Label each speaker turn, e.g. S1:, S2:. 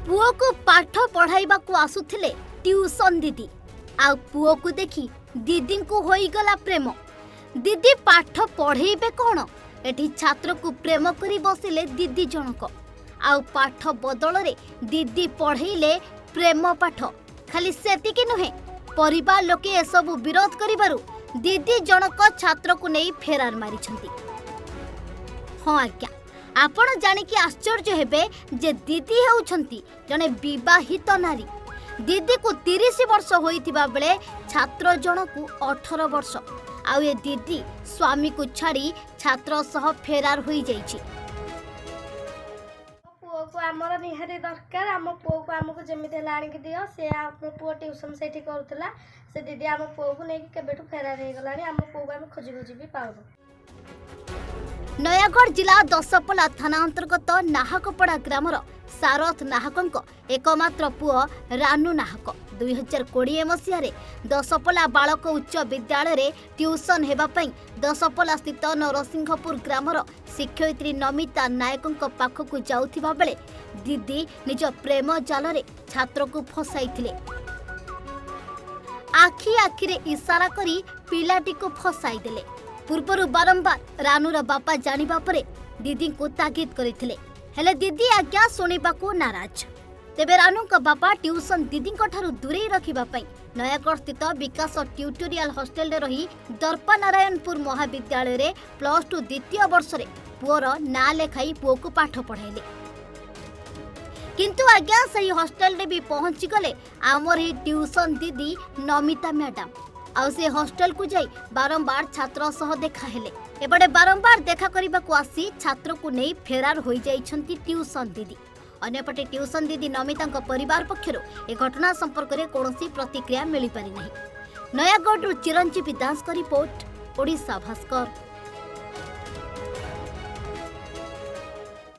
S1: ପୁଅକୁ ପାଠ ପଢ଼ାଇବାକୁ ଆସୁଥିଲେ ଟ୍ୟୁସନ୍ ଦିଦି, ଆଉ ପୁଅକୁ ଦେଖି ଦିଦିଙ୍କୁ ହୋଇଗଲା ପ୍ରେମ। ଦିଦି ପାଠ ପଢ଼େଇବେ କ'ଣ, ଏଠି ଛାତ୍ରକୁ ପ୍ରେମ କରି ବସିଲେ ଦିଦି ଜଣକ। ଆଉ ପାଠ ବଦଳରେ ଦିଦି ପଢ଼େଇଲେ ପ୍ରେମ ପାଠ। ଖାଲି ସେତିକି ନୁହେଁ, ପରିବାର ଲୋକେ ଏସବୁ ବିରୋଧ କରିବାରୁ ଦିଦି ଜଣକ ଛାତ୍ରକୁ ନେଇ ଫେରାର ମାରିଛନ୍ତି। ହଁ ଆଜ୍ଞା, ଆପଣ ଜାଣିକି ଆଶ୍ଚର୍ଯ୍ୟ ହେବେ ଯେ ଦିଦି ହେଉଛନ୍ତି ଜଣେ ବିବାହିତ ନାରୀ। ଦିଦିକୁ 30 ବର୍ଷ ହୋଇଥିବା ବେଳେ ଛାତ୍ର ଜଣକୁ 18 ବର୍ଷ। ଆଉ ଏ ଦିଦି ସ୍ୱାମୀକୁ ଛାଡ଼ି ଛାତ୍ର ସହ ଫେରାର ହୋଇଯାଇଛି।
S2: ପୁଅକୁ ଆମର ନିହାତି ଦରକାର। ଆମ ପୁଅକୁ ଆମକୁ ଯେମିତି ହେଲେ ଆଣିକି ଦିଅ। ସେ ଆମ ପୁଅ ଟ୍ୟୁସନ୍ ସେଇଠି କରୁଥିଲା। ସେ ଦିଦି ଆମ ପୁଅକୁ ନେଇକି କେବେଠୁ ଫେରାର ହେଇଗଲାଣି। ଆମ ପୁଅକୁ ଆମେ ଖୋଜି ଖୋଜି ବି ପାଉନୁ।
S1: ନୟାଗଡ଼ ଜିଲ୍ଲା ଦଶପଲ୍ଲା ଥାନା ଅନ୍ତର୍ଗତ ନାହକପଡ଼ା ଗ୍ରାମର ସାରଥ ନାହକଙ୍କ ଏକମାତ୍ର ପୁଅ ରାନୁ ନାହକ 2020 ମସିହାରେ ଦଶପଲ୍ଲା ବାଳକ ଉଚ୍ଚ ବିଦ୍ୟାଳୟରେ ଟ୍ୟୁସନ୍ ହେବା ପାଇଁ ଦଶପଲ୍ଲା ସ୍ଥିତ ନରସିଂହପୁର ଗ୍ରାମର ଶିକ୍ଷୟିତ୍ରୀ ନମିତା ନାୟକଙ୍କ ପାଖକୁ ଯାଉଥିବା ବେଳେ ଦିଦି ନିଜ ପ୍ରେମ ଜାଲରେ ଛାତ୍ରକୁ ଫସାଇଥିଲେ। ଆଖି ଆଖିରେ ଇସାରା କରି ପିଲାଟିକୁ ଫସାଇଦେଲେ। ପୂର୍ବରୁ ବାରମ୍ବାର ରାନୁର ବାପା ଜାଣିବା ପରେ ଦିଦିଙ୍କୁ ତାଗିଦ କରିଥିଲେ, ହେଲେ ଦିଦି ଆଜ୍ଞା ଶୁଣିବାକୁ ନାରାଜ। ତେବେ ରାନୁଙ୍କ ବାପା ଟ୍ୟୁସନ୍ ଦିଦିଙ୍କ ଠାରୁ ଦୂରେଇ ରଖିବା ପାଇଁ ନୟାଗଡ଼ ସ୍ଥିତ ବିକାଶ ଟ୍ୟୁଟୋରିଆଲ ହଷ୍ଟେଲରେ ରହି ଦର୍ପନାରାୟଣପୁର ମହାବିଦ୍ୟାଳୟରେ +2 ଦ୍ୱିତୀୟ ବର୍ଷରେ ପୁଅର ନାଁ ଲେଖାଇ ପୁଅକୁ ପାଠ ପଢ଼ାଇଲେ। କିନ୍ତୁ ଆଜ୍ଞା, ସେହି ହଷ୍ଟେଲରେ ବି ପହଞ୍ଚିଗଲେ ଆମର ଏହି ଟ୍ୟୁସନ୍ ଦିଦି ନମିତା ମ୍ୟାଡାମ। ଆଉ ସେ ହଷ୍ଟେଲକୁ ଯାଇ ବାରମ୍ବାର ଛାତ୍ର ସହ ଦେଖା ହେଲେ। ଏପଟେ ବାରମ୍ବାର ଦେଖା କରିବାକୁ ଆସି ଛାତ୍ରକୁ ନେଇ ଫେରାର ହୋଇଯାଇଛନ୍ତି ଟ୍ୟୁସନ୍ ଦିଦି। ଅନ୍ୟପଟେ ଟ୍ୟୁସନ୍ ଦିଦି ନମିତାଙ୍କ ପରିବାର ପକ୍ଷରୁ ଏ ଘଟଣା ସମ୍ପର୍କରେ କୌଣସି ପ୍ରତିକ୍ରିୟା ମିଳିପାରିନାହିଁ। ନୟାଗଡ଼ରୁ ଚିରଞ୍ଜୀବୀ ଦାସଙ୍କ ରିପୋର୍ଟ, ଓଡ଼ିଶା ଭାସ୍କର।